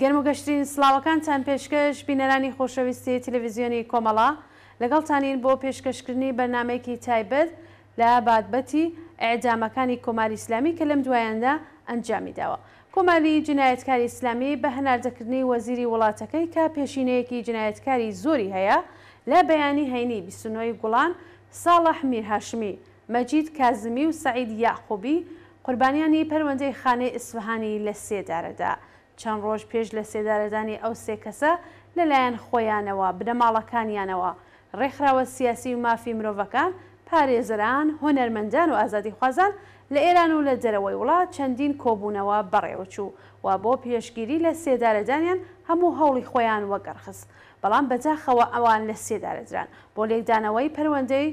گەرم و گەشترین سڵاوەکانتان پێشکەش بینەرانی خۆشەویستی تلویزیۆنی کۆمەڵە، لەگەڵتانین بۆ پێشکەشکردنی بەرنامەیەکی تایبەت لە باتبەتی ئیعدامەکانی کۆماری ئیسلامی کە لەم دوایاندا ئەنجامی داوە. کۆماری جینایەتکاری ئیسلامی بە هەناردەکردنی وەزیری وڵاتەکەی کە پێشینەیەکی جینایەتکاری زۆری هەیە لە بەیانی هەینی 29 ی گوڵان ساڵح میرهاشمی، مەجید کازمی و سەعید یەعقوبی قوربانیانی پەروەندەی خانەی ئیسفهانی لە سێدارەدا. چەند ڕۆژ پێش لە سێدارەدانی ئەو سێ کەسە لە لایەن خۆیانەوە، بنەماڵەکانیانەوە، ڕێکخراوە سیاسی و مافی مرۆڤەکان، پارێزەران، هونەرمەندان و ئازادیخوازان لە ئێران و لە دەرەوەی وڵات چەندین کۆبوونەوە بەڕێوەچوو و بۆ پێشگیری لە سێدارەدانیان هەموو هەوڵی خۆیان وەگەڕخست. بەڵام بەداخەوە ئەوان لە سێدارە دران. بۆ لێکدانەوەی پەروەندەی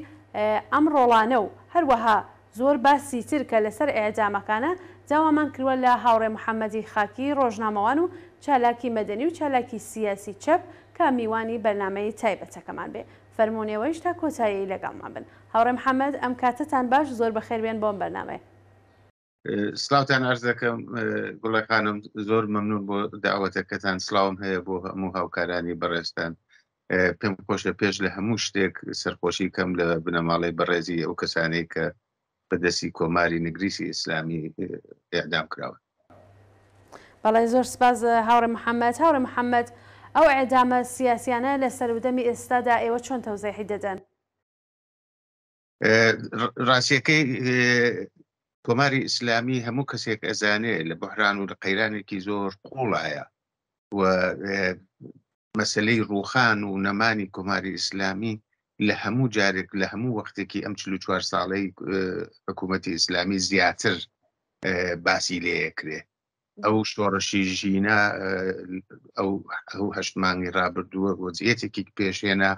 ئەم ڕۆڵانە و هەروەها زۆر باسی تر کە لەسەر ئیعدامەکانە، داوامان کروە لە هاوڕێ محەمەدی خاکی ڕۆژنامەوان و چالاکی مەدەنی و چالاکی سیاسی چەپ کە میوانی بەرنامەی تایبەتەکەمان بێ. فەرموون ئێوەیش تا کۆتایی لەگەڵمان بن. هاوڕێ محەمەد ئەم کاتەتان باش زۆر بەخێر بێن بۆ ئەم بەرنامەیە. سڵاوتان عەرز دەکەم گوڵە خانم زۆر مەمنون بۆ داوەتەکەتان سڵاوم هەیە بۆ هەموو هاوکارانی بەڕێزتان پێم خۆشە پێش لە هەموو شتێک سەرخۆشی کەم لە بنەماڵەی بەڕێزی ئەو کەسانەی کە بەدەستی کۆماری نگریسی ئیسلامی ئێعدام کراون. بەڵێ زۆر سپاس هاوڕێ محەممەد. هاوڕێ محەممەد ئەو ئێعدامە سیاسیانە لە سەرودەمی ئێستادا ئێوە چۆن تەوزیحی دەدەن؟ ڕاستیەکەی کۆماری ئیسلامی هەموو کەسێک ئەزانێ لە بحران و لە قەیرانێکی زۆر قوڵایە و مەسلەی ڕوخان و نەمانی کۆماری ئیسلامی لە هەموو جارێک لە هەموو وەختێکی ئەم 44 ساڵەی حکوومەتی ئیسلامی زیاتر باسی لێکرێ ئەو شۆڕشی ژینا ئەو ئەو هەشت مانگی ڕابردووە وەزیەتێکی پێشێنا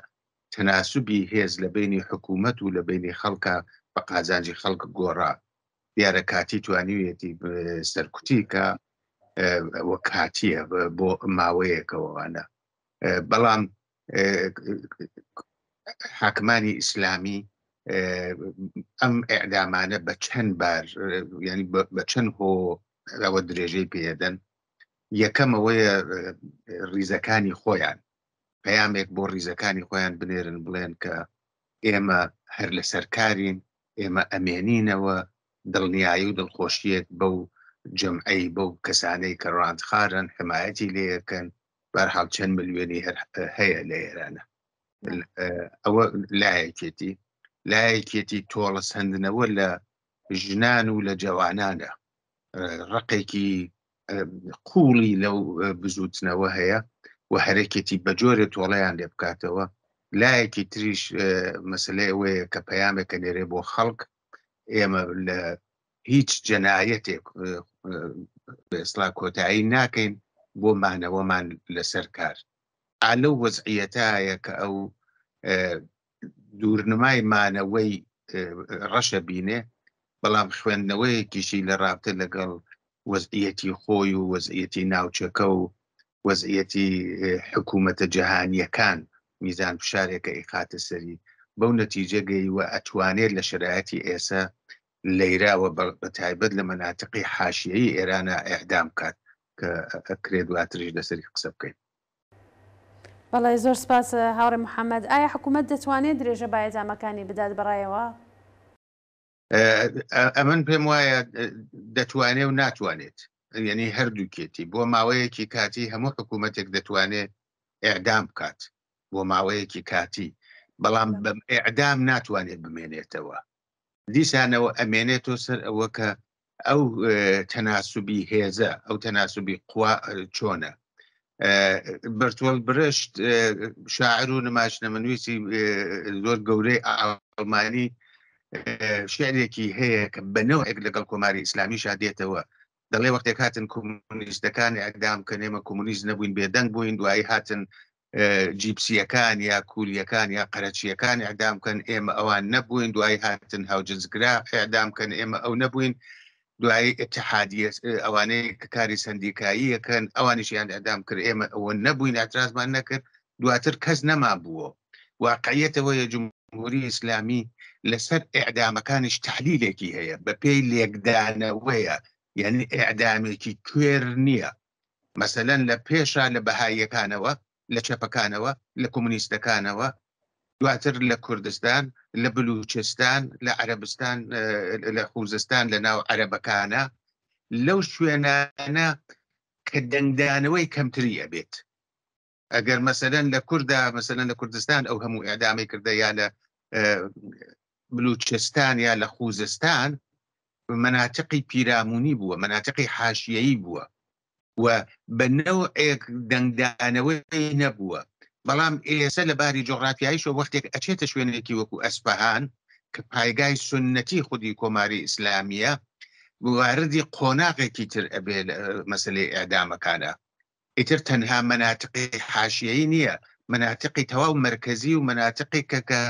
تەناسوبی هێز لە بەینی حکوومەت و لە بەینی خەڵکا بە قازانجی خەڵک گۆڕا. دیارە کاتی توانیویەتی سەرکوتی کا وە کاتیە بۆ ماوەیەکەوەوانە بەڵام حاکمانی ئیسلامی ئەم ئەعدامانە بە چەند بار ینی بە چەند هۆ ئەوە درێژەی پێدەن یەکەم ئەوەیە ریزەکانی خۆیان پەیامێک بۆ ڕیزەکانی خۆیان بنێرن بڵێن کە ئێمە هەر لەسەر کارین، ئێمە ئەمێنینەوە، دڵنیایی و دڵخۆشییەک بەو جەمعەی، بەو کەسانەی کە ڕانتخارن، حمایەتی لێ ئەکەن، بەهەرحاڵ چەند ملیۆنی هەر هەیە لە ئێرانە. ئەوە لایەکێتی. لایەکێتی تۆڵە سەندنەوە لە ژنان و لە جەوانانە. ڕقێکی قوڵی لەو بزوتنەوە هەیە و هەرەکێتی بە جۆرێ تۆڵەیان لێ بکاتەوە لایەکی تریش مەسلەی ئەوەیە کە پەیامێکە نێرێ بۆ خەڵک ئێمە لە هیچ جەنایەتێک ئێستا کۆتایی ناکەین بۆ مانەوەمان لەسەر کار ئالەو وەزعیەتایە کە ئەو دوورنمای مانەوەی ڕەشە بینێ بەڵام خوێندنەوەیەکیشی لە ڕابتە لەگەڵ وەزعیەتی خۆی و وەزعیەتی ناوچەکە و وەزعیەتی حکوومەتە جەهانیەکان میزان فشارێکە ئیخاتە سەری بەو نەتیجە گەیوە ئەتوانێت لە شەرایەتی ئێسە لەیراوە بە تایبەت لە مەناتقی حاشیەیی ئێرانە ئیعدام کات کە ئەکرێ دواتریش لەسەری قسە بکەین. بەڵێ زۆر سپاس هاوڕێ محەممەد. ئایا حکوومەت دەتوانێت درێژە بە ئیعدامەکانی بدات بەڕایەوە؟ ئەمن پێم وایە دەتوانێ و ناتوانێت یعنی هەردووکێتی بۆ ماوەیەکی کاتی هەموو حکوومەتێک دەتوانێت ئەعدام بکات بۆ ماوەیەکی کاتی بەڵام بەم ئەعدام ناتوانێت بمێنێتەوە دیسانەوە ئەمێنێتەوە سەر ئەوە کە ئەو تەناسوبی هێزە ئەو تەناسوبی قوا چۆنە بەرتۆل برشت شاعر و نمایشنامەنووسی زۆر گەورەی ئاڵمانی شعرێکی هەیە کە بە نەوەک لەگەڵ کۆماری ئیسلامیشا دێتەوە دەڵێ وەختێک هاتن کۆمۆنیستەکان ئەدام کە ئێمە کۆمۆنیست نەبووین بێدەنگ بووین دوایی هاتن جیپسیەکان یا کولیەکان یا قەرەچیەکان ئەدام کەن ئێمە ئەوان نەبووین دوایی هاتن هاوجنسگرا ئەدام کەن ئێمە ئەو نەبووین دوایی اتحادیە ئەوانەی کە کاری سندیکاییەکەن ئەوانیشیان ئەدام کرد ئێمە ئەوە نەبووین اعترازمان نەکرد دواتر کەس نەما بووە واقعیەتەوەیە جمهوری ئیسلامی لەسەر ئەعدامەکانیش تحلیلێکی هەیە بە پێی لێکدانەوەیە یعنی ئەعدامێکی کوێر نییە. مەسەلەن لە پێشا لە بەهاییەکانەوە، لە چەپەکانەوە، لە کۆمونیستەکانەوە، دواتر لە کوردستان، لە بلوچستان، لە عەرەبستان، لە خوزستان لە ناو عەرەبەکانە، لەو شوێنانە کە دەنگدانەوەی کەمتری ئەبێت. ئەگەر مەسەلەن لە کوردا، مەسەلەن لە کوردستان ئەو هەموو ئیعدامەی کردە یا لە بلوچستان یا لە خوزستان، مەناتقی پیرامونی بووە، مەناتقی حاشیەیی بووە و بە نەوعێک دەنگدانەوەی نەبووە. بەڵام ئێسە لە باری جوغرافیاییشەوە وەختێک ئەچێتە شوێنێکی وەکوو ئەسفەهان کە پایگای سوننەتی خودی کۆماری ئیسلامییە، واردی قۆناغێکی تر ئەبێ لە مەسەلەی ئێعدامەکانا. ئیتر تەنها مەناتقی حاشیەیی نییە، مەناتقی تەواو مەرکەزی و مەناتقی کە کە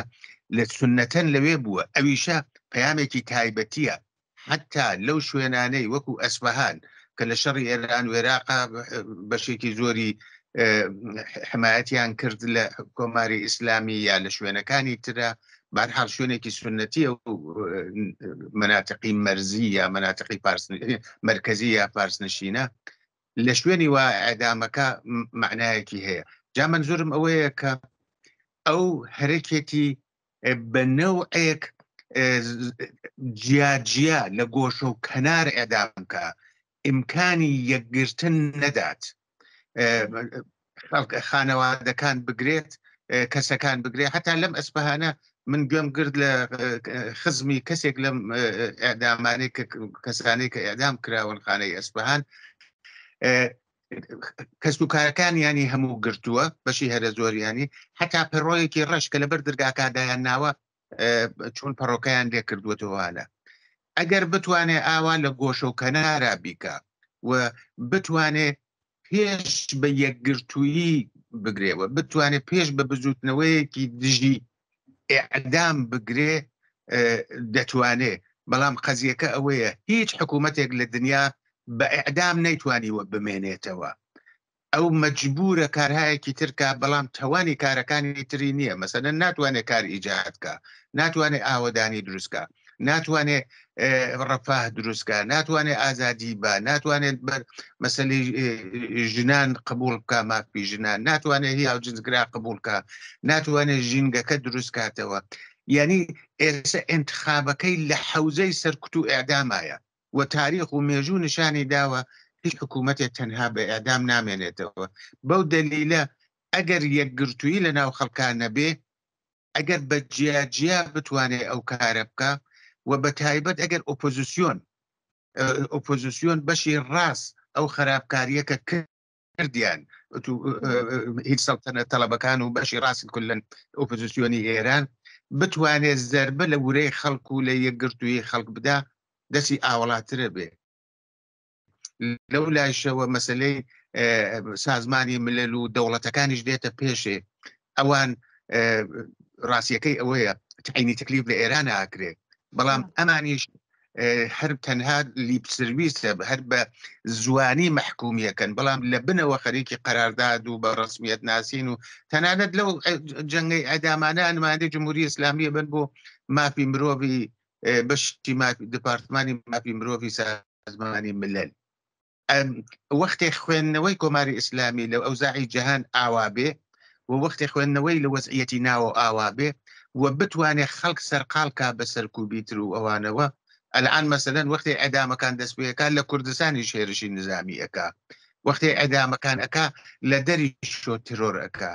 لە سوننەتەن لەوێ بووە، ئەویشە پەیامێکی تایبەتییە، حەتتا لەو شوێنانەی وەکو ئەسفەهان کە لە شەڕی ئێران و ئێراقا بەشێکی زۆری حمایەتیان کرد لە کۆماری ئیسلامی یا لە شوێنەکانی ترە، بەهەرحاڵ شوێنێکی سوننەتیە و مەناتقی مەرزی یا مەناتقی فارس مەرکەزی یا فارسنشینە، لە شوێنی وا ئیعدامەکە مەعنایەکی هەیە. جا مەنزورم ئەوەیە کە ئەو هەرەکێتی بە نەوعێک جیا جیا لە گۆشە و کەنار ئیعدام کە ئیمکانی یەکگرتن نەدات، خەڵک خانەوادەکان بگرێت، کەسەکان بگرێت. هەتا لەم ئەسپەهانە من گوێم گرت لە خزمی کەسێک لەم ئەعدامانەی کە کەسانەی کە ئەعدام کراون خانەی ئەسپەهان، کەس و کارەکانیانی هەموو گرتووە، بەشی هەرە زۆریانی، حتا پەڕۆیەکی ڕەش کە لەبەر دەرگاکدایان ناوە چون پەڕۆکەیان لێ کردووەتەوەە. ئەگەر بتوانێ ئاوا لە گۆشە و کەنارا بیکا و بتوانێ پێش بە یەکگرتوویی بگرێ و بتوانێ پێش بە بزووتنەوەیەکی دژی ئێعدام بگرێ، دەتوانێ. بەڵام قەزیەکە ئەوەیە هیچ حکوومەتێک لە دنیا بە ئێعدام نەیتوانیوە بمێنێتەوە. ئەو مەجبورە کارهایەکی تر کا، بەڵام تەوانی کارەکانی تری نییە. مەسەلەن ناتوانێت کار ئیجاد کا، ناتوانێت ئاوەدانی دروست کا، ناتوانێت ڕەفاه دروست کا، ناتوانێت ئازادی با، ناتوانێت بەر مەسەلەی ژنان قبوڵ بکا، مافی ژنان، ناتوانێت هی هاوجنسگرا قبوڵ کا، ناتوانێت ژینگەکە دروست کاتەوە. یعنی ئێستا ئینتخابەکەی لە حەوزەی سەرکوت و ئێعدامایە و تاریخ و مێژوو نیشانی داوە هیچ حکوومەتێک تەنها بە ئێعدام نامێنێتەوە. بەو دەلیلە ئەگەر یەکگرتوویی لە ناو خەڵکا نەبێ، ئەگەر بە جیا جیا بتوانێ ئەو کارە بکا و بە تایبەت ئەگەر ئۆپۆزیسیۆن ئۆپۆزیسیۆن بەشی ڕاست ئەو خراپکارییە کە کردیان هیچ سەڵتەنە تەڵەبەکان و بەشی ڕاست کلەن ئۆپۆزیسیۆنی ئێران بتوانێت زەربە لە ورەی خەڵک و لە یەکگرتوویی خەڵک بدا، دەستی ئاوەڵاترە بێ. لەو لایشەوە مەسلەی سازمانی ملل و دەوڵەتەکانیش دێتە پێشێ. ئەوان ڕاستیەکەی ئەوەیە تعینی تەکلیف لە ئێران ئاکرێ، بەڵام ئەمانیش هەر تەنها لیپ سرویسە، هەر بە زوانی مەحکومیەکەن، بەڵام لە بنەوە خەریکی قەرارداد و بە ڕسمیەت ناسین و تەنانەت لەو جەنگەی ئەدامانە نمایندەی جمهوری ئیسلامیە بن بۆ مافی مرۆڤی بەشی مافی دپارتمانی مافی مرۆڤی سازمانی ملل. وەختێ خوێندنەوەی کۆماری ئیسلامی لە ئەوزاعی جەهان ئاوا بێ و وەختێ خوێندنەوەی لە وەزعیەتی ناوە ئاوا بێ و بتوانێ خەڵک سەرقاڵ کا بە سەرکوبیتر و ئەوانەوە. ئەلعان مەسەلەن وەختێ ئەدامەکان دەست پێکا لە کوردستانیش هێرشی نزامی ئەکا، وەختێ ئەدامەکان ئەکا لە دەری شۆ ترۆر ئەکا،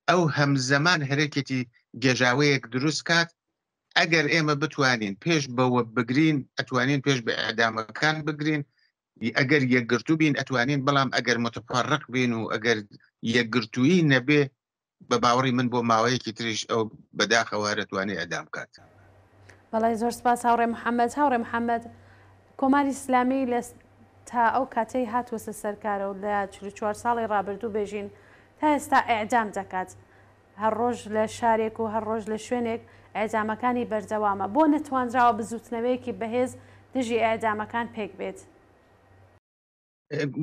ئەو هەمزەمان هەرەکێتی گێژاوەیەک دروست کات. ئەگەر ئێمە بتوانین پێش بەوە بگرین، ئەتوانین پێش بە ئەدامەکان بگرین. ئەگەر یەکگرتوو بین ئەتوانین، بەڵام ئەگەر متفەرق بین و ئەگەر یەکگرتوویی نەبێ، بە باوەڕی من بۆ ماوەیەکی تریش ئەو بەداخەوە هەر ئەتوانێ ئیعدام بکات. بەڵێ زۆر سپاس هاوڕێ محەممەد. هاوڕێ محەممەد، کۆماری ئیسلامی لە تا ئەو کاتەی هاتووەسە سەر کارە و لە 44 ساڵی ڕابردوو بێژین تا ئێستا ئێعدام دەکات. هەر ڕۆژ لە شارێک و هەر ڕۆژ لە شوێنێک ئێعدامەکانی بەردەوامە. بۆ نەتوانراوە بزووتنەوەیەکی بەهێز دژی ئێعدامەکان پێک بێت؟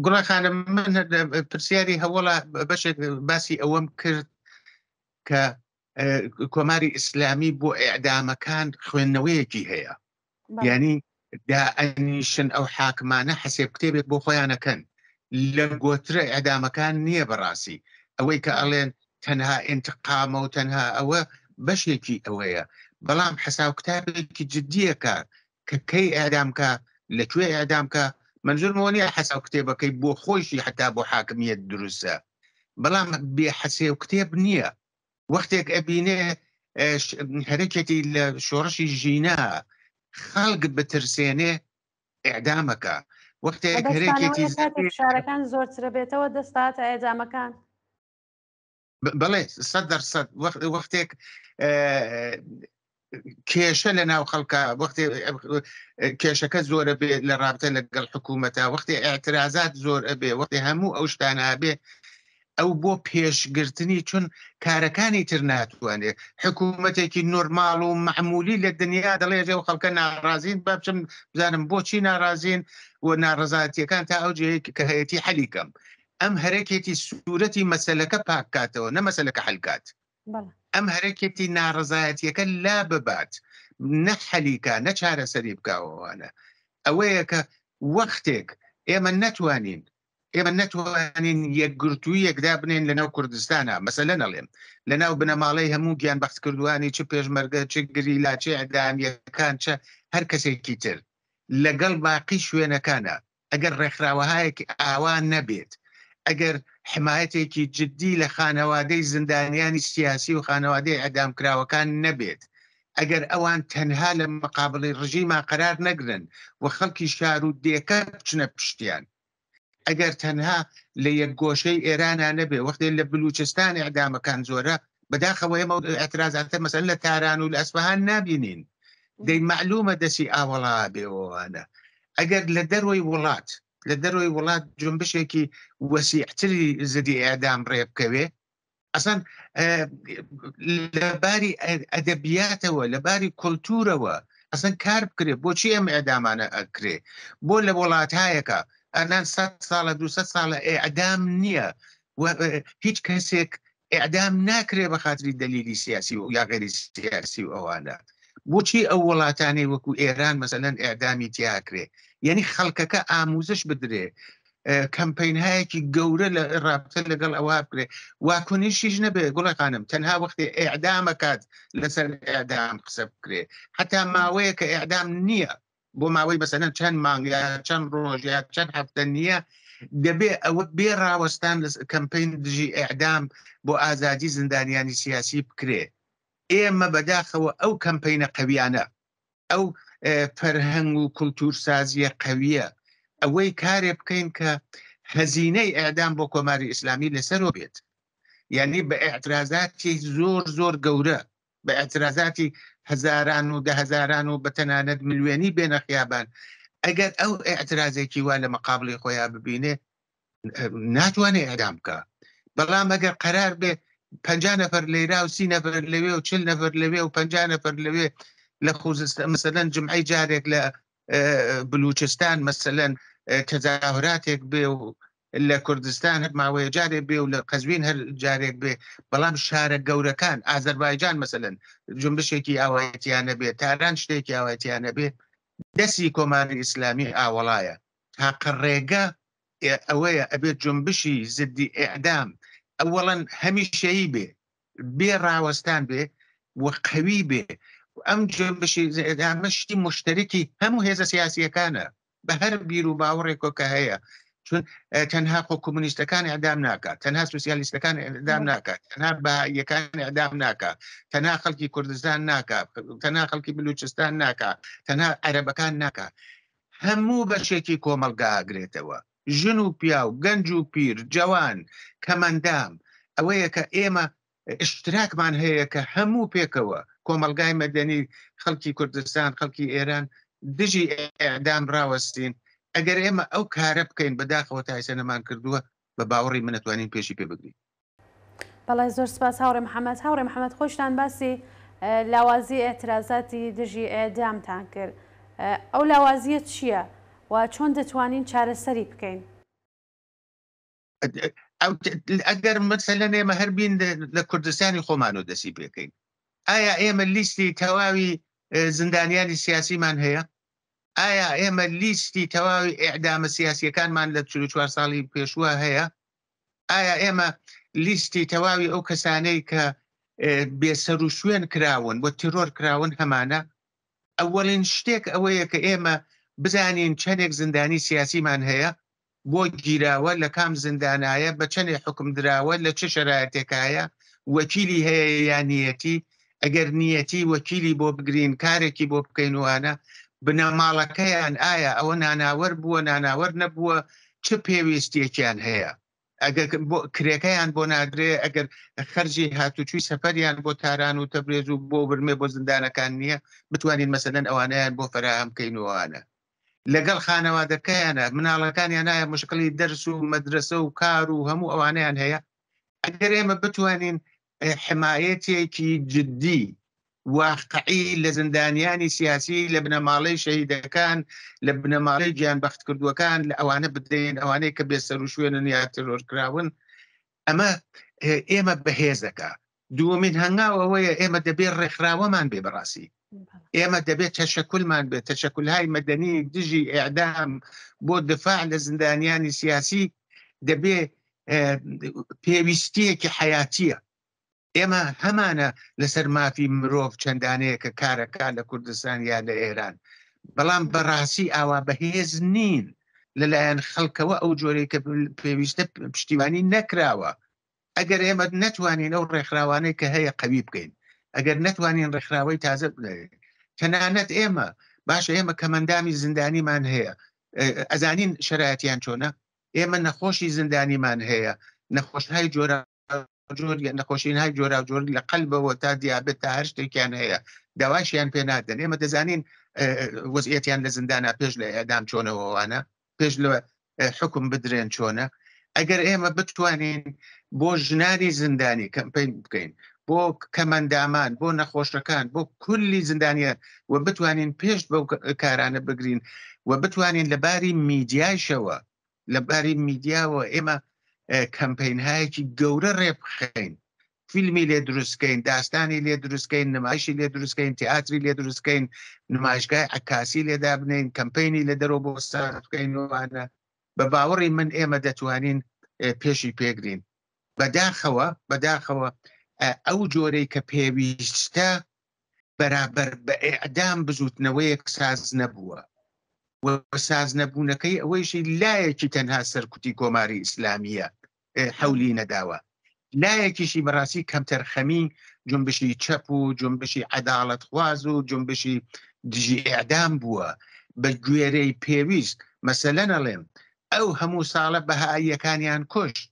گوڵە خانم، من پرسیاری هەوڵە بەشێک باسی ئەوەم کرد کە کۆماری ئیسلامی بۆ ئێعدامەکان خوێندنەوەیەکی هەیە. یعنی دائەنیشن ئەو حاکمانە حەسێب کتێبێک بۆ خۆیانەکەن. لە گۆترە ئیعدامەکان نییە بەڕاستی ئەوەی کە ئەڵێن تەنها ئینتقامە و تەنها ئەوە بەشێکی ئەوەیە بەڵام حەساو کتابێکی جدیەکە کە کەی ئیعدام کا لە کوێ ئیعدام کا مەنزورمەوە نییە حەساو کتێبەکەی بۆ خۆیشی حتا بۆ حاکمیت دروستە بەڵام بێ حەسێ و کتێب نییە وەختێک ئەبینێ هەرەکێتی لە شۆڕشی ژینا خەڵک بترسێنێ ئیعدامەکە وەختێک هەرێکێتی فشارەکان زۆرترە بێتەوە دەستاتە ئێدامەکان. بەڵێ سە دەرسەد وەختێک کێشە لە ناو خەڵکە وەختێ کێشەکە زۆرە بێ لە رابتە لەگەڵ حکوومەتە وەختێ ئاعترازات زۆر ئەبێ وەختێ هەموو ئەو شتانە بێ ئەو بۆ پێشگرتنی چون کارەکانی تر ناتوانێت حکوومەتێکی نۆرماڵ و معمولی لە دنیا دەڵێ ئەو خەڵکە ناڕازین با بچم بزانم بۆچی ناڕازین و ناڕزاتیەکان تا ئەو جێ کە هەیەی حەلیکەم ئەم هەرەکێتی سوورەتی مەسلەکە پاککاتەوە نە مەسلەکە حلکات ئەم هەرەکێتی ناڕزایەتیەکە لا ببات نە حەلیکا نە چارەسەری بکەوەوانە ئەوەیە کە وەختێک ئێمە نەتوانین ئێمە نەتوانین یەکگرتوویەک دابنێن لە ناو کوردستانە مەسەلەن ئەڵێم لە ناو بنەماڵەی هەموو گیان بەختکردوانی چ پێشمەرگە چ گریلا چ ئەدامیەکان چ هەر کەسێکی تر لەگەڵ باقی شوێنەکانە ئەگەر ڕێکخراوەهایەکی ئاوا نەبێت ئەگەر حمایەتێکی جدی لە خانەوادەی زیندانیانی سیاسی و خانەوادەی ئەدامکراوەکان نەبێت ئەگەر ئەوان تەنها لە مقابلی ڕژیما قەرار نەگرن و خەڵکی شار و دێکە بچنە پشتیان ئەگەر تەنها لە یەک گۆشەی ئێرانا نەبێ وەختێ لە بلوچستان ئیعدامەکان زۆرە بەداخەوە ئێمە ئیعترازاتە مەسەلەن لە تاران و لە ئەسفەهان نابینین دەی مەعلومە دەسی ئاوەڵا بێوەوانە ئەگەر لە دەرەوەی وڵات لە دەرەوەی وڵات جنبشێکی وەسیعتری زدی ئیعدام ڕێ بکەوێ ئەسان لە باری ئەدەبیاتەوە لە باری کولتورەوە ئەسەن کار بکرێ بۆچی ئەم ئەدامانە ئەکرێ بۆ لە وڵاتهایەکە ئەنان سە ساڵە دو ساڵە ئەدام نییە هیچ کەسێک ئەدام ناکرێ بە خاتری دەلیلی سیاسی و یا غێری سیاسی و ئەوانە بۆچی ئەو وڵاتانەی وەکو ئێران مەسەلەن ئەدامی تیاکرێ یعنی خەڵکەکە ئاموزش بدرێ کەمپەینهایەکی گەورە لە ڕابتە لەگەڵ ئەوە بکرێ واکۆنیشیش نەبێ گوڵە خانم تەنها وەختی ئەعدامەکات لەسەر ئەعدام قسە بکرێ حتا ماوەیە کە ئەعدام نییە بۆ ماوەی بەسەنە چەند مانگ یا چەند ڕۆژ یا چەند هەفتە نییە دەبێ ئەوە بێ ڕاوەستان لە کەمپین دژی ئەعدام بۆ ئازادی زیندانیانی سیاسی بکرێ ئێمە بەداخەوە ئەو کەمپینە قەویانە ئەو فەرهەنگ و کولتوورسازییە قەوییە، ئەوەی کارێ بکەین کە هەزینەی ئێعدام بۆ کۆماری ئیسلامی لەسەرۆ بێت. یانی بە ئێعترازاتی زۆر زۆر گەورە، بە ئێعترازاتی هەزاران و دەهەزاران و بە تەنانەت ملیۆنی بێنە خیابان، ئەگەر ئەو ئێعترازێکی وا لە مەقابڵی خۆیا ببینێ، ناتوانێ ئێعدام بکا. بەڵام ئەگەر قەرار بێ 50 نەفەر لێرا و 30 نەفەر لەوێ و 40 نەفەر لەوێ و 50 نەفەر لەوێ لە خوزستان مەسەلەن جمعەی جارێک لە بلوچستان مەسەلەن تەزاهراتێک بێ و لە کوردستان هەر ماوەیە جارێ بێ و لە قەزوین هەر جارێک بێ بەڵام شارە گەورەکان ئازەربایجان مەسەلەن جنبشێکی ئاوایەتیانە بێ تاران شتێکی ئاوایەتیانە بێ دەستی کۆماری ئیسلامی ئاوەڵایە تاقە ڕێگە ئەوەیە ئەبێت جنبشی زدی ئیعدام ئەوەڵەن هەمیشەیی بێ بێ ڕاوەستان بێ و قەوی بێ ئەم جنبشی ئیعدامە شتی مشتەرکی هەموو هێزە سیاسیەکانە بە هەر بیر و باوەڕێکۆ کە هەیە چون تەنها خۆ کۆمونیستەکان ئیعدام ناکات تەنها سوسیالیستەکان ئیعدام ناکات تەنها بەهاییەکان ئیعدام ناکات تەنها خەڵکی کوردستان ناکات تەنها خەڵکی بلوچستان ناکات تەنها عەرەبەکان ناکات هەموو بەشێکی کۆمەڵگا ئەگرێتەوە، ژن و پیاو، گەنج و پیر، جەوان، کەمئەندام، ئەوەیە کە ئێمە ئیشتراکمان هەیە کە هەموو پێکەوە کۆمەڵگای مەدەنی، خەڵکی کوردستان، خەڵکی ئێران دژی ئێعدام ڕاوەستین، ئەگەر ئێمە ئەو کارە بکەین بەداخەوە تا ئێستا نەمان کردووە، بە باوەڕی من ئەتوانین پێشی پێ بگرین. بەڵێ زۆر سپاس هاوڕێ محەمەد. هاوڕێ محەمەد خۆشتان باسی لاوازی ئێعترازاتی دژی ئێعدامتان کرد. ئەو لاوازییە چییە و چۆن دەتوانین چارەسەری بکەین؟ ئەگەر مەسەلەن ئێمە هەر بین لە کوردستانی خۆمانەوە دەسی پێکەین ئایا ئێمە لیستی تەواوی زیندانیانی سیاسیمان هەیە؟ ئایا ئێمە لیستی تەواوی ئیعدامە سیاسیەکانمان لە 44 ساڵی پێشووە هەیە؟ ئایا ئێمە لیستی تەواوی ئەو کەسانەی کە بێسەر و شوێن کراون بۆ تیرۆر کراون هەمانە؟ ئەوەڵین شتێک ئەوەیە کە ئێمە بزانین چەندێک زیندانی سیاسیمان هەیە، بۆ گیراوە، لە کام زیندانایە، بە چەنێ حوکم دراوە، لە چ شەرایتێکایە، وەکیلی هەیە یا نیەتی، ئەگەر نیەتی وەکیلی بۆ بگرین، کارێکی بۆ بکەین و ئانە، بنەماڵەکەیان ئایا ئەوە ناناوەر بووە، ناناوەر نەبووە، چ پێویستیەکیان هەیە؟ ئەگەر کرێکەیان بۆ نادرێ، ئەگەر خەرجی هاتوچوی سەفەریان بۆ تاران و تەبرێز و بۆ ورمێ بۆ زیندانەکان نییە، بتوانین مەسەلەن ئەوانەیان بۆ فەراهەم بکەین و ئەوانە. لەگەڵ خانەوادەکەیانە، مناڵەکانیان ئایا مشکڵی دەرس و مەدرەسە و کار و هەموو ئەوانەیان هەیە؟ ئەگەر ئێمە بتوانین حمایەتێکی جدی واقعی لە زیندانیانی سیاسی لە بنەماڵەی شەهیدەکان لە بنەماڵەی گیان بەختکردووەکان لە ئەوانە بدەین ئەوانەی کە بێسەروشوێنن یا تێرۆرکراون ئەمە ئێمە بەهێزەکە دووەمین هەنگاو ئەوەیە ئێمە دەبێت ڕێکخراوەمان بێ بەڕاستی ئێمە دەبێت تەشەکولمان بێت تەشەکولهای مەدەنی دژی ئێعدام بۆ دفاع لە زیندانیانی سیاسی دەبێ پێویستیەکی حیاتیە ئێمە هەمانە لەسەر مافی مرۆڤ چەندانەیە کە کارەکە لە کوردستان یا لە ئێران بەڵام بەڕاستی ئاوا بەهێز نین لەلایەن خەڵکەوە ئەو جۆرەی کە پێویستە پشتیوانی نەکراوە ئەگەر ئێمە نەتوانین ئەو ڕێکخراوانەی کە هەیە قەوی بکەین ئەگەر نەتوانین ڕێکخراوەی تازە بنێین تەنانەت ئێمە باشە ئێمە کەمەندامی زیندانیمان هەیە ئەزانین شرایەتیان چۆنە ئێمە نەخۆشی زیندانیمان هەیە نەخۆشهای جۆرە جۆر نەخۆشینهای جۆرا جۆر لە قەلبەوە تا دیابێت تا هەر شتێکیان هەیە داواشیان پێ نادەن ئێمە دەزانین وەزیەتیان لە زیندانە پێش لە ئەدام چۆنەوەوانە پێش لە حکم بدرێن چۆنە ئەگەر ئێمە بتوانین بۆ ژنانی زیندانی کەمپین بکەین بۆ کەمەندامان بۆ نەخۆشەکان بۆ کولی زیندانیان و بتوانین پێش بەو کارانە بگرین و بتوانین لە باری میدیایشەوە لە باری میدیاوە ئێمە کەمپینهایەکی گەورە ڕێبخەین فیلمی لێ دروستکەین داستانی لێ دروستکەین نمایشی لێ دروستکەین تیاتری لێ دروستکەین نمایشگای عکاسی لێ دابنین کەمپینی لە دەرەوە بۆ ساز بکەین وانە بە باوەڕی من ئێمە دەتوانین پێشی پێگرین بەداخەوە بەداخەوە ئەو جۆرەی کە پێویستە بەرابەر بە ئێعدام بزوتنەوەیەک ساز نەبووە و ساز نەبوونەکەی ئەوەیشی لایەکی تەنها سەرکوتی کۆماری ئیسلامیە حەولی نەداوە لایەکیشی بەڕاستی کەمتەرخەمی جنبشی چەپ و جنبشی عەداڵەتخواز و جنبشی دژی ئێعدام بووە بە گوێرەی پێویست مەسەلەن ئەڵێم ئەو هەموو ساڵە بەهاییەکانیان کوشت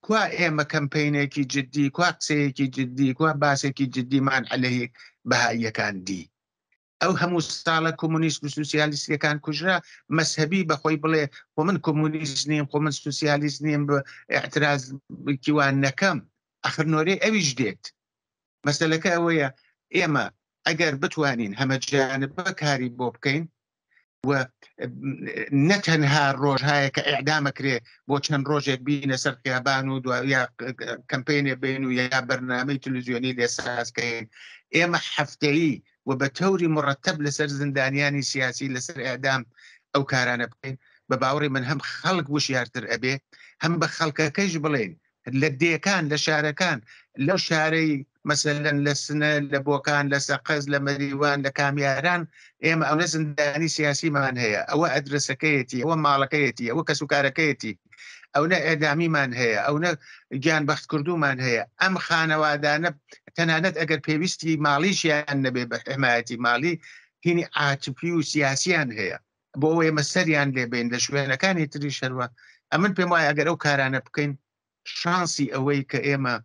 کوا ئێمە کەمپینێکی جددی کوا قسەیەکی جددی کوا باسێکی جددیمان عەلەیه بەهاییەکان دی ئەو هەموو ساڵە کۆمۆنیست و سوسیالیستەکان کوژرا مەزهەبی بەخۆی بڵێ خۆ من کۆمۆنیست نیم خۆ من سوسیالیست نیم بە اعتراز کیوان نەکەم ئەخر نۆرەی ئەویش دێت مەسەلەکە ئەوەیە ئێمە ئەگەر بتوانین هەمەجانبە کاری بۆ بکەین و نە تەنها ڕۆژهایە کە ئەعدامەکرێ بۆ چەند ڕۆژێک بینە سەر خیابان و یا کەمپینێ بین و یا بەرنامەی تلویزیۆنی لێ سازکەین ئێمە هەفتەیی و بە تەوری مڕەتەب لەسەر زیندانیانی سیاسی لەسەر ئەعدام ئەو کارانە بکەین بە باوەڕی من هەم خەڵک وشیارتر ئەبێ هەم بە خەڵکەکەیش بڵێن لە دێکان لە شارەکان لەو شارەی مەسەلەن لە سنە لە بۆکان لە سەقز لە مەریوان لە کامیاران ئێمە ئەونە زیندانی سیاسیمان هەیە ئەوە ئەدرەسەکەیەتی ئەوە ماڵەکەیەتی ئەوە کەسوکارەکەیەتی ئەونە ئێدامیمان هەیە ئەونە گیان بەختکردومان هەیە ئەم خانەوادانە تەنانەت ئەگەر پێویستی ماڵیشیان نەبێ بە حمایەتی ماڵی هینی عاتفی و سیاسیان هەیە بۆ ئەوەی ئێمە سەریان لێ بین لە شوێنەکانی تریش هەروە ئەمن پێم وایە ئەگەر ئەو کارانە بکەین شانسی ئەوەی کە ئێمە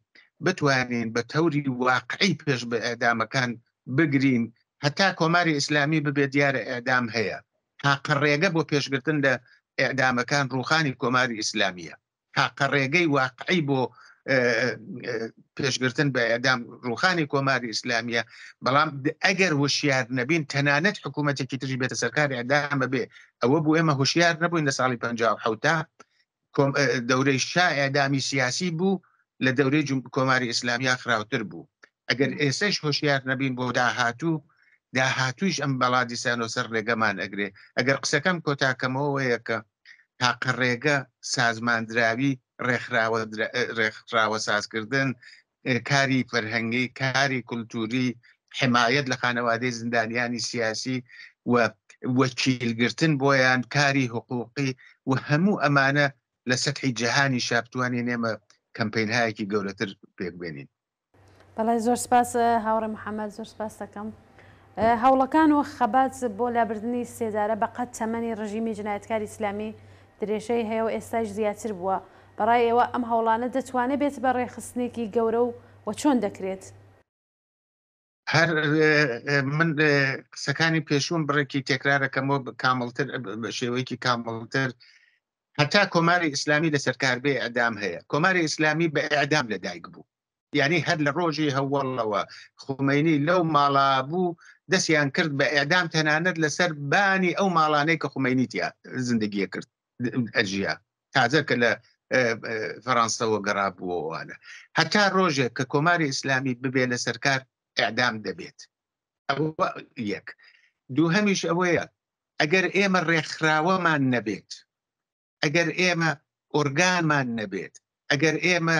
بتوانین بە تەوری واقعی پێش بە ئێدامەکان بگرین هەتا کۆماری ئیسلامی ببێت دیارە ئێدام هەیە تاقە ڕێگە بۆ پێشگرتن لە ئێدامەکان ڕوخانی کۆماری ئیسلامیە تاقە ڕێگەی واقعی بۆ پێشگرتن بە ئێدام ڕوخانی کۆماری ئیسلامیە بەڵام ئەگەر هوشیار نەبین تەنانەت حکوومەتێکی تری بێتە سەرکار ئێدامە بێ ئەوە بوو ئێمە هوشیار نەبووین لە ساڵی 1970 دەورەی شا ئێدامی سیاسی بوو لە دەورەی کۆماری ئیسلامیا خراوتر بوو ئەگەر ئێسەش هۆشیار نەبین بۆ داهاتوو. داهاتوویش ئەم بەڵا دیسانەوە سەر ڕێگەمان ئەگرێ. ئەگەر قسەکەم کۆتاکەمەوەیە کە تاقە ڕێگە سازماندراوی ڕێکخراوە ڕێکخراوە سازکردن، کاری فەرهەنگی، کاری کولتووری، حمایەت لە خانەوادەی زیندانیانی سیاسی و وەکیلگرتن بۆیان، کاری حقوقی و هەموو ئەمانە لە سەتحی جیهانیشا بتوانین ئێمە کەمپەینهایەکی گەورەتر پێک بێنین. بەڵێ زۆر سپاس هاوڕێ محەمەد زۆر سپاس دەکەم. هەوڵەکان و خەبات بۆ لابردنی سێدارە بە قەد تەمەنی ڕژیمی جنایەتکاری ئیسلامی درێژەی هەیە و ئێستایش زیاتر بووە. بە ڕای ئێوە ئەم هەوڵانە دەتوانێ بێت بە ڕێکخستنێکی گەورە و و چۆن دەکرێت؟ هەر من قسەکانی پێشووم بڕێکی تێکرارەکەمەوە کامڵتر بە شێوەیەکی کامڵتر هەتا کۆماری ئیسلامی لەسەر کار بێ ئەدام هەیە کۆماری ئیسلامی بە ئەدام لەدایک بوو یعنی هەر لە ڕۆژی هەوڵەوە خومینی لەو ماڵا بوو دەستیان کرد بە ئەدام تەنانەت لەسەر بانی ئەو ماڵانەی کە خومینی تیا زندگیە کرد ئەژیا تازە کە لە فەڕانسەوە گەڕابووەوەوانە هەتا ڕۆژێک کە کۆماری ئیسلامی ببێ لە سەرکار ئەعدام دەبێت ئەوە یەک دووهەمیش ئەوەیە ئەگەر ئێمە ڕێکخراوەمان نەبێت ئەگەر ئێمە ئۆرگانمان نەبێت ئەگەر ئێمە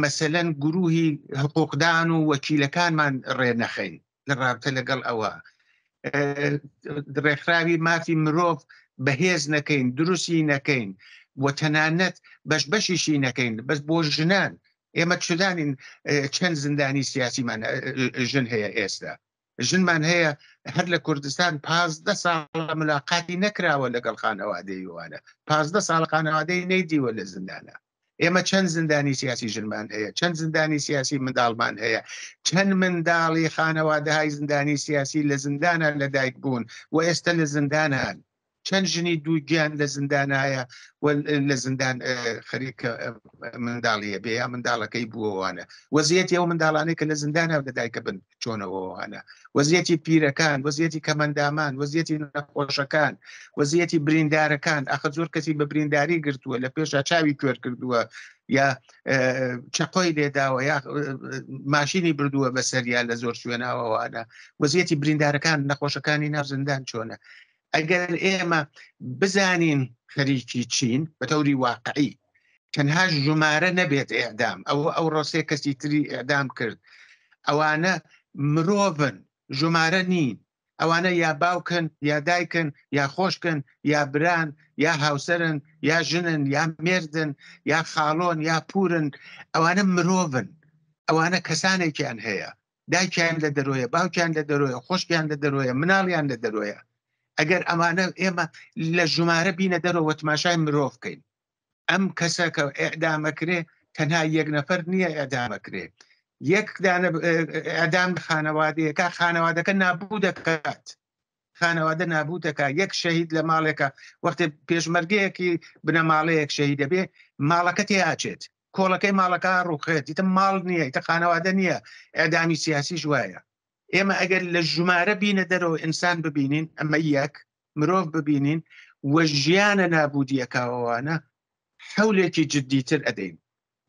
مەسەلەن گروهی حقوقدان و وەکیلەکانمان ڕێنەخەین لە ڕابتە لەگەڵ ئەوە ڕێکخراوی مافی مرۆڤ بەهێز نەکەین دروستی نەکەین و تەنانەت بەش بەشیشی نەکەین بەس بۆ ژنان ئێمە چدانین چەند زیندانی سیاسیمان ژن هەیە ئێستا ژنمان هەیە هەر لە کوردستان پازدە ساڵە ملاقاتی نەکراوە لەگەڵ خانەوادەی وانە پازدە ساڵ خانەوادەی نەیدیوە لە زیندانە ئێمە چەند زیندانی سیاسی ژنمان هەیە چەند زیندانی سیاسی منداڵمان هەیە چەند منداڵی خانەوادەهای زیندانی سیاسی لە زیندانە لەدایک بوون و ئێستا لە زیندانان چەند ژنی دووگیان لە زیندانایە و لە زیندان خەریکە منداڵیە بێ یا منداڵەکەی بووەوانە وەزیەتی ئەو منداڵانەی کە لە زیندانە لە دایکە بن چۆنەوەوانە وەزیەتی پیرەکان وەزیەتی کەمەندامان وەزیەتی نەخۆشەکان وەزیەتی بریندارەکان ئەخە زۆر کەسی بە برینداری گرتووە لە پێشا چاوی کوێر کردووە یا چەقۆی لێداوە یا ماشینی بردووە بەسەریا لە زۆر شوێناوەوانە وەزیەتی بریندارەکان نەخۆشەکانی ناو زیندان چۆنە ئەگەر ئێمە بزانین خەریکی چین بە تەوری واقعی تەنها ژمارە نەبێت ئێعدام ئەو ئەو ڕۆسێ کەسی تری ئێعدام کرد ئەوانە مرۆڤن ژمارە نین ئەوانە یا باوکن یا دایکن یا خۆشکن یا بران یا هاوسەرن یا ژنن یا مێردن یا خاڵۆن یا پورن ئەوانە مرۆڤن ئەوانە کەسانێکیان هەیە دایکیان لە دەرۆیە باوکیان لە دەرۆیە خۆشکیان لە دەرۆیە مناڵیان لە دەرۆیە ئەگەر ئەمانە ئێمە لە ژمارە بینە دەرەوە تماشای مرۆڤ بکەین ئەم کەسە کە ئەعدامەکرێ تەنها یەک نەفەر نییە ئەعدامەکرێ یەک دانە ئەدام خانەوادەیەکە خانەوادەکە نابوو دەکات خانەوادە نابوو دەکات یەک شەهید لە ماڵێکە وەختێ پێشمەرگەیەکی بنەماڵەیەک شەهید دەبێ ماڵەکە تێئاچێت کۆڵەکەی ماڵەکە ڕووخێت ئیتر ماڵ نییە ئیتر خانەوادە نییە ئەدامی سیاسیش وایە ئێمە ئەگەر لە ژمارە بینە دەرەوە ئینسان ببینین ئەمە یەک مرۆڤ ببینین و ژیانە نابودیەکەوانە حولێکی جدیتر ئەدەین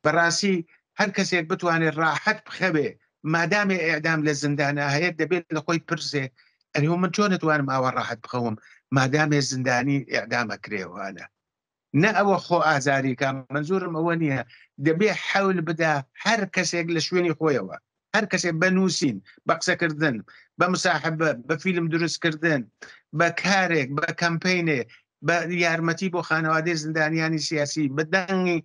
بەڕاستی هەر کەسێک بتوانێت ڕاحەت بخەوێ مادامێ ئێعدام لە زیندانا هەیە دەبێت لە خۆی پرسێ ئەرێ من چۆن ئەتوانم ئاوا ڕاحەت بخەوم مادامێ زیندانی ئێعدام ئەکرێوانە نە ئەوە خۆ ئازاریکە منزورم ئەوە نییە دەبێ حەول بدا هەر کەسێک لە شوێنی خۆیەوە هەر کەسێک بە نووسین بە قسەکردن بە مساحبە بە فیلم دروستکردن بە کارێک بە کەمپینێ بە یارمەتی بۆ خانەوادەی زیندانیانی سیاسی بە دەنگی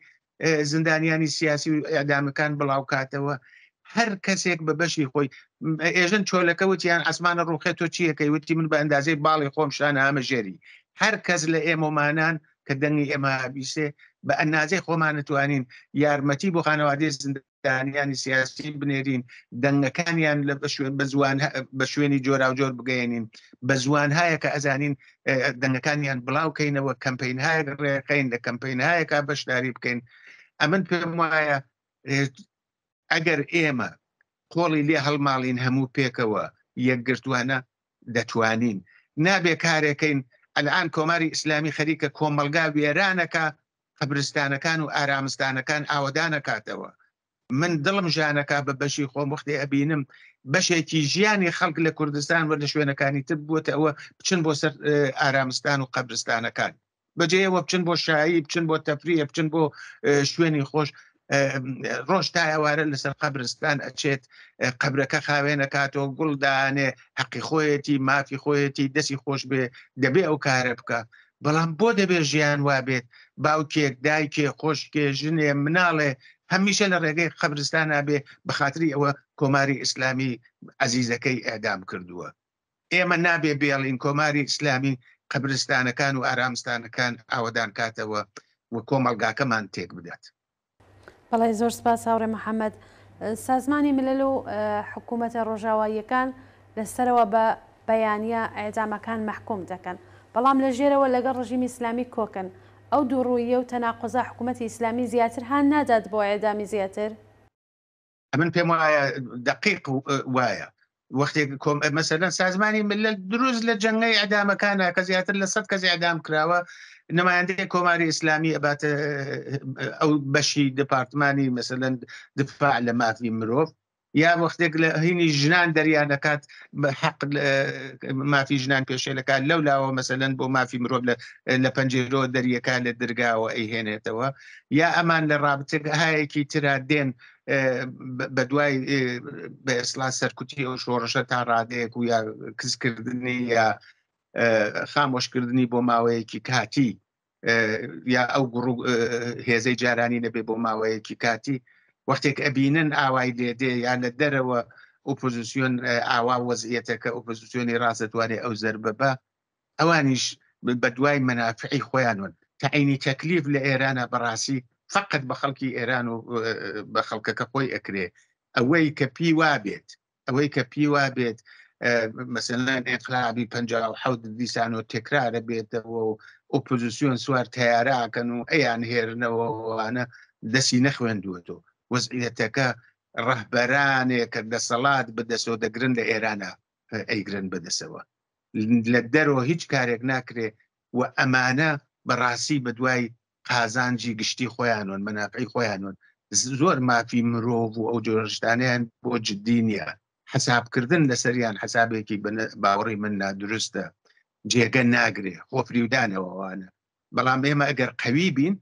زیندانیانی سیاسی و ئەدامەکان بڵاوکاتەوە هەر کەسێک بە بەشی خۆی ئێژن چۆلەکە وتیان ئەسمانە ڕوخێت تۆ چیەکەی وتی من بە ئەندازەی باڵی خۆم شان ئامە ژێری هەر کەس لە ئێمەمانان کە دەنگی ئێمە بیسێ بە ئەنازەی خۆمانەتوانین یارمەتی بۆ خانەوادەی زیندانیانی سیاسی بنێرین دەنگەکانیان لە بەشوێن بە زوان بە شوێنی جۆراوجۆر بگەێنین بە زوانهایە کە ئەزانین دەنگەکانیان بڵاو کەینەوە کەمپین هایەک ڕێخەین لە کەمپین هایەکە بەشداری بکەین ئەمن پێم وایە ئەگەر ئێمە قۆڵی لێ هەڵماڵین هەموو پێکەوە یەکگرتوانە دەتوانین نابێ کارێکەین ئەلان کۆماری ئیسلامی خەریکە کۆمەلگا وێرانەکە قەبرستانەکان و ئارامستانەکان ئاوەدانەکاتەوە من دڵم ژانەکا بە بەشی خۆم وەختێ ئەبینم. بەشێکی ژیانی خەڵک لە کوردستان و لە شوێنەکانی تر بووەتە ئەوە بچن بۆ سەر ئارامستان و قەبرستانەکان، بەجێیەوە بچن بۆ شایی، بچن بۆ تەفریە، بچن بۆ شوێنی خۆش. ڕۆژ تا ئێوارە لەسەر قەبرستان ئەچێت، قەبرەکە خاوێنەکاتەوە، گوڵ دانێ، حەقی خۆیەتی، مافی خۆیەتی، دەستی خۆش بێ، دەبێ ئەو کارە بکە. بەڵام بۆ دەبێ ژیان وابێت؟ باوکێک، دایکێ، خۆشکێ، ژنێ، مناڵێ هەمیشە لە ڕێگەی قەبرستانا بێ، بە خاتری ئەوە کۆماری ئیسلامی عەزیزەکەی ئێعدام کردووە. ئێمە نابێ بێڵین کۆماری ئیسلامی قەبرستانەکان و ئارامستانەکان ئاوەدان کاتەوە و کۆمەڵگاکەمان تێک بدات. بەڵێ زۆر سپاس هاوڕێ محەمەد. سازمانی ملل و حکوومەتە ڕۆژاواییەکان لە سەرەوە بە بەیانیە ئێعدامەکان مەحکووم دەکەن، بەڵام لە ژێرەوە لەگەڵ ڕژیمی ئیسلامی کۆکن. ئەو دووڕووییە و تەناقوزە حکوومەتی ئیسلامی زیاتر هان نادات بۆ ئێعدامی زیاتر؟ ئەمن پێم وایە دەقیق وایە. وەختێک کۆم مەسەلەن سازمانی ملل دروست لە جەنگەی ئەدامەکانە کە زیاتر لە 100 کەس ئەدام کراوە، نمایندەی کۆماری ئیسلامی ئەباتە ئەو بەشی دپارتمانی مەسەلەن دفاع لە مافی مرۆڤ، یا وەختێک لە هینی ژنان دەریان دەکات بە حەق مافی ژنان پێشێل دەکات، لەو لاوە مەسەلەن بۆ مافی مرۆڤ لە پەنجێرۆ دەریەکە لە درگاوە ئەیهێنێتەوە، یا ئەمان لە ڕابتگهایەکی ترا دێن بە دوای بە ئێسلا سەرکوتی ئەو شۆڕشە تا ڕادەیەک و یا کزکردنی یا خامۆشکردنی بۆ ماوەیەکی کاتی، یا ئەو گوڕ هێزەی جارانی نەبێ بۆ ماوەیەکی کاتی. وەختێک ئەبینن ئاوای لێدێ یا لە دەرەوە ئۆپۆزیسیۆن ئاوا وەزعیەتەکە ئۆپۆزیسیۆنی ڕاست دەتوانێت ئەو زەربە بە، ئەوانیش بە دوای مەنافعی خۆیانون. تەعینی تەکلیف لە ئێرانە بەڕاستی فقط بە خەڵکی ئێران و بە خەڵکەکە خۆی ئەکرێ. ئەوەی کە پی وابێت، ئەوەی کە پی وابێت مەسەلەن ئینقلابی 57 دیسان و تکرارە بێتەوە و ئۆپۆزیسیۆن سوار تەیاراکەن و ئەیان هێرنەوەوانە، دەسی نەخوێندووەتەوە. وەزعیەتەکە ڕەهبەرانێک کە دەسەڵات بەدەسەوە دەگرن لە ئێرانە ئەیگرن بەدەسەوە، لە دەرەوە هیچ کارێک ناکرێ و ئەمانە بەڕاستی بە دوای قازانجی گشتی خۆیانون، مەنافعی خۆیانون، زۆر مافی مرۆڤ و ئەو جۆرە شتانەیان بۆ جدی نییە. حەسابکردن لەسەریان حەسابێکی باوەڕی من نادروستە، جێگە ناگرێ، خۆفریودانەوە ئەوانە. بەڵام ئێمە ئەگەر قەوی بین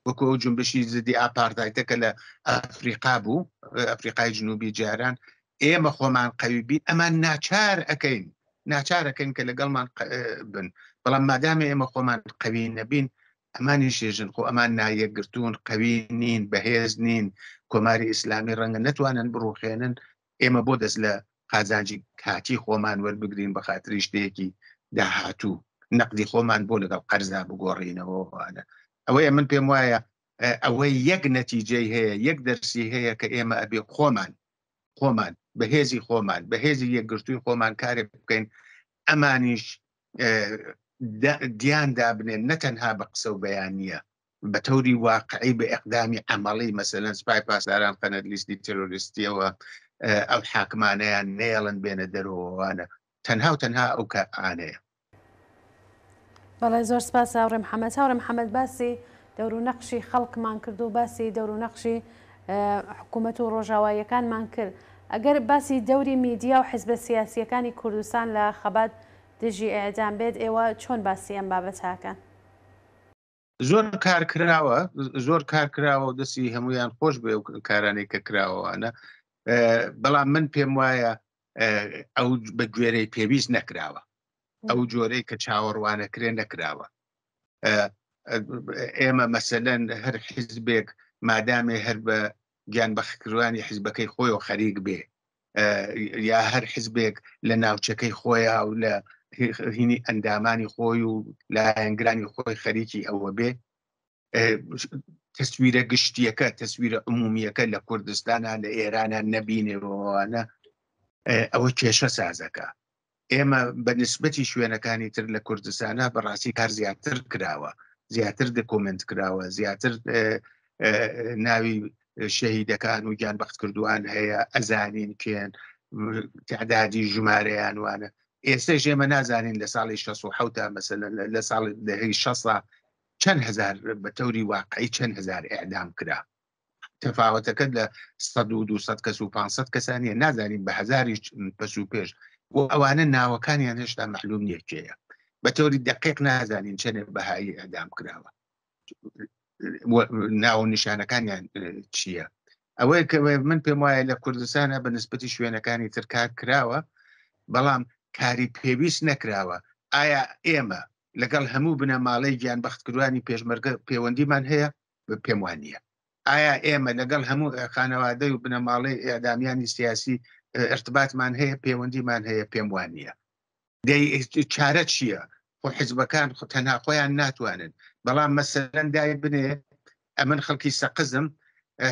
وەکو ئەو جونبشی زدی ئاپارتایتە کە لە ئەفریقا بوو، ئەفریقای جنوبی جاران، ئێمە خۆمان قەوی بین ئەمان ناچار ئەەکەین، ناچارەکەین کە لەگەڵمان بن. بەڵام مادامێ ئێمە خۆمان قەوی نەبین ئەمانی شێژن، خۆ ئەمان نایەکگرتوون، قەوی نین، بەهێز نین، کۆماری ئیسلامی ڕەنگە نەتوانن بڕوخێنن، ئێمە بۆ دەست لە قازانجی کاتی خۆمان وەربگرین بە خاتری شتێکی داهاتوو، نەقدی خۆمان بۆ لەگەڵ قەرزا بگۆڕینەوە. ئەوەیە من پێم وایە ئەوەی یەک نەتیجەی هەیە، یەک دەرسی هەیە کە ئێمە ئەبێ خۆمان خۆمان بەهێزی خۆمان بەهێزی یەکگرتووی خۆمان کارێک بکەین، ئەمانیش دیان دابنێن، نە تەنها بە قسە و بەیانیە، بە تەوری واقعی، بە ئەقدامی عەمەڵی. مەسەلەن سپای پاسداران خەنە لیستی تێرۆریستیەوە، ئەو حاکمانەیان نەیەڵن بێنە دەرەوەوانە، تەنها و تەنها ئەو کارانەیە. بەڵێ زۆر سپاس هاوڕێ محەممەد. هاوڕێ محەممەد باسی دەور و نەقشی خەڵکمان کرد و باسی دەور و نەقشی حکوومەت و ڕۆژاواییەکانمان کرد. ئەگەر باسی دەوری میدیا و حزبە سیاسییەکانی کوردستان لە خەبات دژی ئێعدام بێت، ئێوە چۆن باسی ئەم بابەتە ئەکەن؟ زۆر کار کراوە، زۆر کار کراوە و دەستی هەمویان خۆش بێ و کارانەی کە کراوەوانە، بەڵام من پێم وایە ئەو بە گوێرەی پێویست نەکراوە، ئەو جۆرەی کە چاوەڕوانەکرێ نەکراوە. ئێمە مەسەلەن هەر حیزبێک مادامێ هەر بە گیان بەخکردوانی حیزبەکەی خۆی و خەریک بێ، یا هەر حزبێک لە ناوچەکەی خۆیان و لە هینی ئەندامانی خۆی و لایەنگرانی خۆی خەریکی ئەوە بێ، تەسویرە گشتیەکە، تەسویرە عمومیەکە لە کوردستانە لە ئێرانە نەبینێەوەوانە، ئەوە کێشە سازەکە. ئێمە بە نسبەتی شوێنەکانی تر لە کوردستانە بەڕاستی کار زیاتر کراوە، زیاتر دەکۆمنت کراوە، زیاتر ناوی شەهیدەکان و گیان بەختکردووان هەیە، ئەزانین کێن، تعدادی ژمارەیان وانە. ئێستاش ئێمە نازانین لە ساڵی 67 مەسەلەن لە ساڵی دەهەی 60 چەند هەزار بە تەوری واقعی چەند هەزار ئێعدام کرا. تەفاوەتەکە لە 100 و 200 کەس و 500 کەسانە نازانین بە هەزاریش پەس و پێش و ئەوانە ناوەکانیان هێشتا مەعلوم نییە کێیە. بە تۆری دەقیق نازانین چەندێک بەهایی ئەدام کراوە ناو و نیشانەکانیان چییە. ئەوەیە کە من پێم وایە لە کوردستانە بە نسبەتی شوێنەکانی تر کار کراوە، بەڵام کاری پێویست نەکراوە. ئایا ئێمە لەگەڵ هەموو بنەماڵەی گیانبەختکردوانی پێشمەرگە پەیوەندیمان هەیە؟ پێم وانە. ئایا ئێمە لەگەڵ هەموو خانەوادەی و بنەماڵەی ئێعدامیانی سیاسی ارتباتمان هەیە، پەیوەندیمان هەیە؟ پێم وانە. دەی چارە چییە؟ خۆ حزبەکان خۆ تەنها خۆیان ناتوانن، بەڵام مەسەلەن دای بنێ ئەمن خەڵکی سەقزم،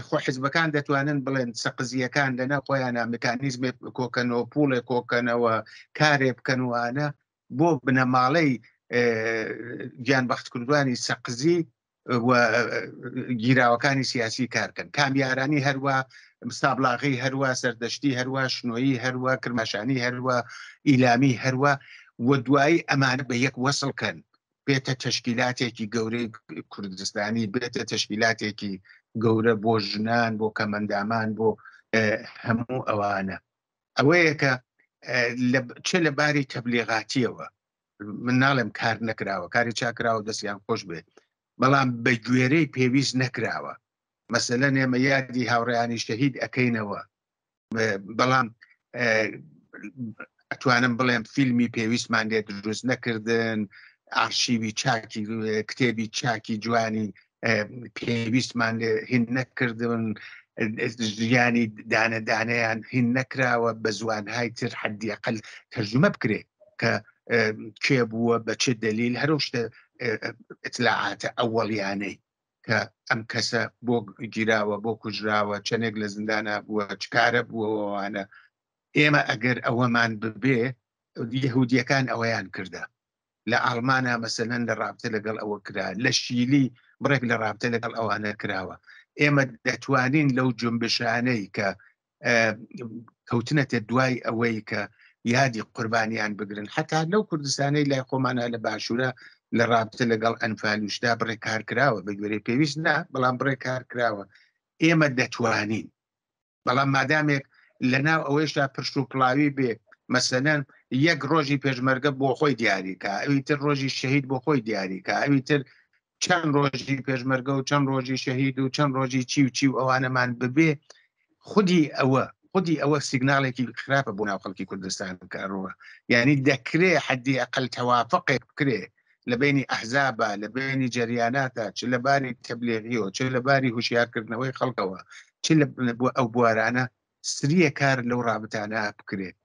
خۆ حزبەکان دەتوانن بڵێن سەقزییەکان لەناو خۆیانە مکانیزمێک کۆکەنەوە، پوڵێک کۆکەنەوە، کارێ بکەنوانە بۆ بنەماڵەی گیانبەختکردوانی سەقزی و گیراوەکانی سیاسی کارکەن. کامیارانی هەروە، سابڵاغی هەروە، سەردەشتی هەروە، شنۆیی هەروە، کرماشانی هەروە، ئیلامی هەروە و دوایی ئەمانە بە یەک وەسڵ کەن، بێتە تەشکیلاتێکی گەورەی کوردستانی، بێتە تەشکیلاتێکی گەورە بۆ ژنان، بۆ کەمەندامان، بۆ هەموو ئەوانە. ئەوەیە کە چ لە باری تەبلیغاتیەوە من ناڵێم کار نەکراوە، کاری چاکراوە دەستیان خۆش بێت، بەڵام بە گوێرەی پێویست نەکراوە. مەسەلەن ئێمە یادی هاوڕێیانی شەهید ئەکەینەوە، بەڵام ئەتوانم بڵێم فیلمی پێویستمان لێ دروست نەکردن، ئارشیوی چاکی، کتێبی چاکی جوانی پێویستمان لێ هین نەکردن، ژیانی دانە دانەیان هین نەکراوە بە زوانهای تر حەدی ئەقل تەرجومە بکرێت کە کێ بووە، بە چ دەلیل، هەرو شتە ئیتلاعاتە ئەوەڵیانەی کە ئەم کەسە بۆ گیراوە، بۆ کوژراوە، چەندێک لە زیندانە بووە، چ کارە بووەوەوانە. ئێمە ئەگەر ئەوەمان ببێ، یەهودیەکان ئەوەیان کردە لە ئاڵمانە مەسەلەن لە ڕابتە لەگەڵ ئەوە کرا، لە شیلی بڕێک لە ڕابتە لەگەڵ ئەوانە کراوە. ئێمە دەتوانین لەو جنبشانەی کە کەوتنەتە دوای ئەوەی کە یادی قوربانیان بگرن، حتا لەو کوردستانەی لای خۆمانە لە باشوورە لە ڕابتە لەگەڵ ئەنفالوشدا بڕێک کار کراوە، بە گوێرەی پێویست نا، بەڵام بڕێک کار کراوە. ئێمە دەتوانین، بەڵام مادامێک لەناو ئەوەیشدا پرش و پڵاوی بێ، مەسەلەن یەک ڕۆژی پێشمەرگە بۆ خۆی دیاریکا، ئەوی تر ڕۆژی شەهید بۆ خۆی دیاریکا، ئەوی تر چەند ڕۆژی پێشمەرگە و چەند ڕۆژی شەهید و چەند ڕۆژی چی و چی و ئەوانەمان ببێ، خودی ئەوە خودی ئەوە سیگنالێکی خراپە بۆ ناو خەڵکی کوردستان کارەوە. یعنی دەکرێ حەدی ئەقل تەوافقێک بکرێ لە بینی ئەحزابە، لە بینی جەریاناتە، چ لە باری تەبلیغیەوە، چ لە باری هوشیارکردنەوەی خەڵکەوە، چ لە ئەو بوارانە سریە کار لەو ڕابتانە بکرێت.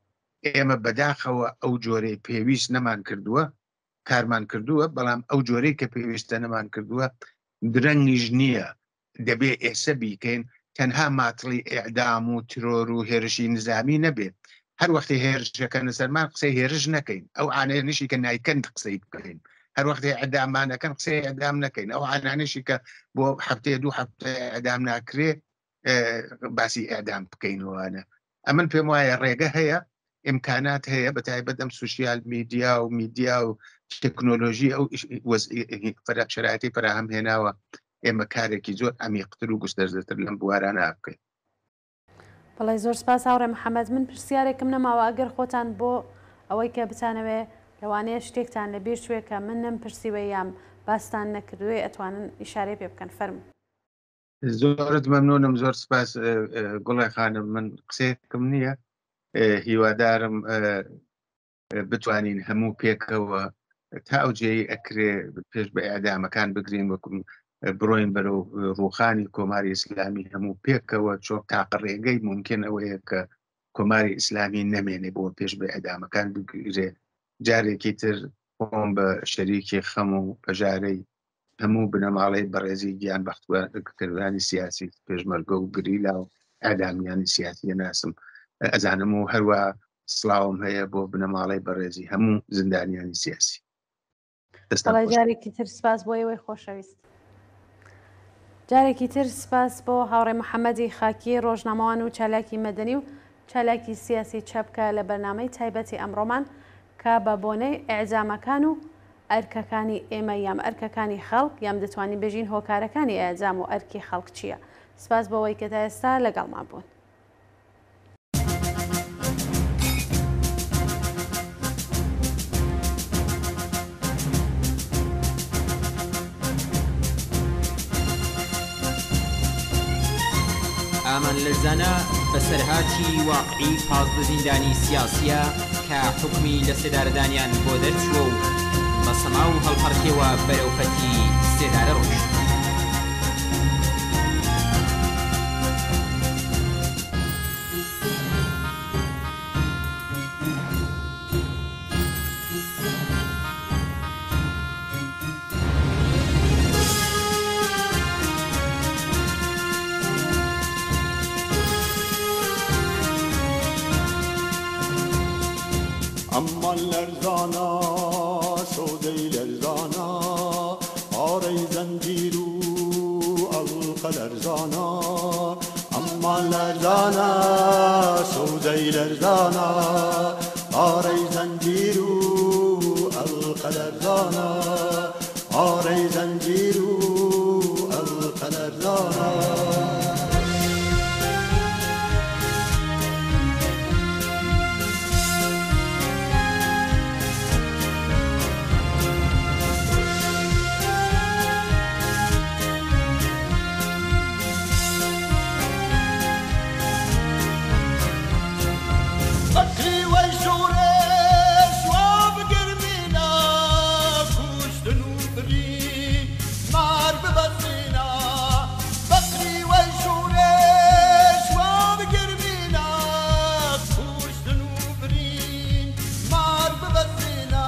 ئێمە بەداخەوە ئەو جۆرەی پێویست نەمان کردووە، کارمان کردووە بەڵام ئەو جۆرەی کە پێویستە نەمان کردووە. درەنگیش نییە، دەبێ ئێسە بیکەین، تەنها ماتڵی ئێعدام و ترۆر و هێرشی نزامی نەبێ. هەر وەختی هێرشەکەنە سەرمان قسەی هێرش نەکەین، ئەو عانەیەنیشی کە نایکەن قسەی بکەین، هەر وەختی ئێعدامانەکەن قسەی ئێعدام نەکەین، ئەو عانانیشی کە بۆ هەفتەیە دوو هەفتە ئێعدام ناکرێ باسی ئێعدام بکەینەوەە. ئەمن پێم وایە ڕێگە هەیە، ئیمکانات هەیە، بە تایبەت ئەم سوسیال میدیا و میدیا و تەکنۆلۆژی ئەو شەرایەتی فەراهەم هێناوە ئێمە کارێکی زۆر عەمیقتر و گوستەردەتر لەم بوارانە بکەین. بەڵێ زۆر سپاس هاوڕێ محەمەد. من پرسیارێکم نەماوە ئەگەر خۆتان بۆ ئەوەی کە بتانەوێ لەوانەیە شتێکتان لە بیر چوێ کە من نەمپرسیوێ یان باستان نەکردوێ ئەتوانن ئیشارەی پێ بکەن فەرموو. زۆرت مەمنونم، زۆر سپاس گوڵێ خانم. من قسەیەکم نییە، هیوادارم بتوانین هەموو پێکەوە تا ئەو جێی ئەکرێ پێش بە ئیعدامەکان بگرین، وەکو بڕۆین بەرەو ڕوخانی کۆماری ئیسلامی هەموو پێکەوە. چۆن تاقە ڕێگەی ممکن ئەوەیە کە کۆماری ئیسلامی نەمێنێ بۆ پێش بە ئیعدامەکان بگرێ. جارێکی تر خۆم بە شەریکی خەم و پەژارەی هەموو بنەماڵەی بەڕێزی گیان بەختکردانی سیاسی پێشمەرگە و گریلا و ئەدامیانی سیاسی ناسم ئەزانم و هەروە سڵاوم هەیە بۆ بنەماڵەی بەڕێزی هەموو زیندانیانی سیاسی. جارێکی تر سپاس بۆ ئێوەی خۆشەویست. جارێکی تر سپاس بۆ هاوڕێ محەممەدی خاکی ڕۆژنامەوان و چالاکی مەدەنی و چالاکی سیاسی چەپکە لە بەرنامەی تایبەتی ئەمڕۆمان کە بە بۆنەی ئیعدامەکان و ئەرکەکانی ئێمە یام ئەرکەکانی خەڵک یام دەتوانین بێژین هۆکارەکانی ئیعدام و ئەرکی خەڵک چییە؟ سپاس بۆ ئەوەی کە تا ئێستا لەگەڵمان بوون. ئامان لەرزانە بەسەرهاتی واقعی 15 زیندانی سیاسیە کە حوکمی لەسێدارەدانیان بۆ دەرچووە و بە سەما و هەڵپەڕکێوە بەرەو پەتی سێدارە ڕۆیشتوون. ئەمان لەرزانا سۆدەی لەرزانا پارەی زەنجیر و ئەڵقە لەرزانا ئەمان لەرزانا سۆدەی لەرزانا پارەی زەنجیر و ئەڵقە لەرزانا پارەی زەنجیر و ئەڵقە لەرزانا. بەکری وەی شۆرش وا بگرمینە کوشتن و برین مار ببەزینە بەکری وەی شۆرش وا بگرمینە کوشتن و برین مار ببەزینە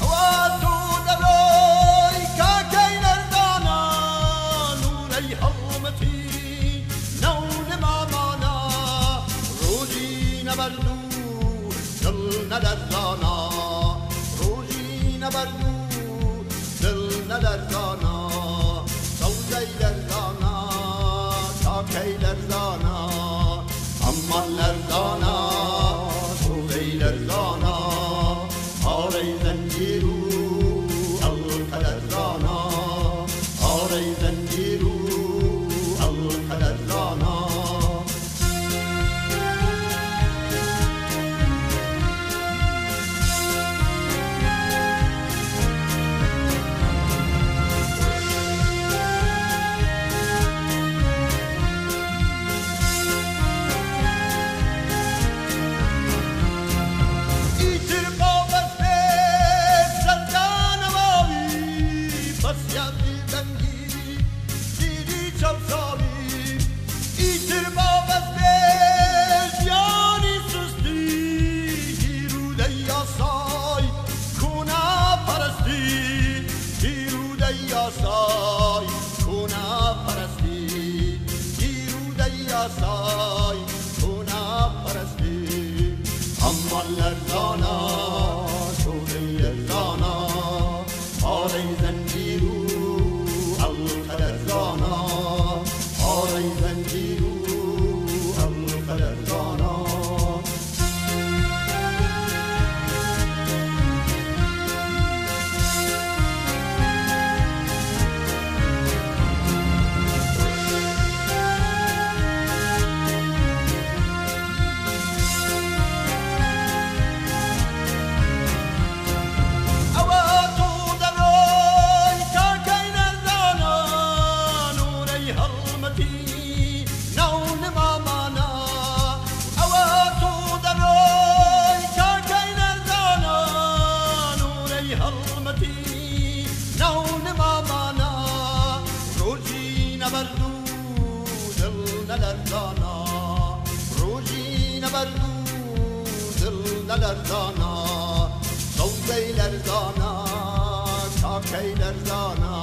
ئەوە تۆ دەرۆی کاکەی لەرزانە نورەی هەڵمەتی نەو نمامانە ڕۆژی نەبەردوو دڵ نەلەرزانا ڕۆژی نەبەردوو دڵ نەلەرزانا سەوزەی لەرزانا تاکەی لەرزانا ئەمان لەرزانا سەوزەی لەرزانا پارەی زەنجیر و ئەڵقە لەرزانا پارەی زەنجیر و ئەڵقە لەرزانا. ئیتر با بەس بێ سەردانەواوی بەسیاتی دەنگی دیری چەوساوی ئیتر با بەس بێ ژیانی سستی گیرودەی یاسای کۆنا پەرستی گیرودەی یاسای کۆنا پەرستی گیرودەی یاسای کۆنا پەرستی ئەمان لەرزانا سۆدەی لەرزانا پارەی زەنجیر و ئەڵقە لەرزانا پارەی زەنجیر و ئەڵقە لەرزانا. ئەوە تۆ دەرۆی کاکەی لەرزانە نورەی هەڵمەتی ناو نمامانە ئەوە تۆ دەرۆی کاکەی لەرزانە نورەی هەڵمەتی ناو نمامانە ڕۆژی نەبەردوو دڵ نەلەرزانا ڕۆژی نەبەردوو دڵ نەلەرزانا سەوزەی لەرزانا کاکەی لەرزانا.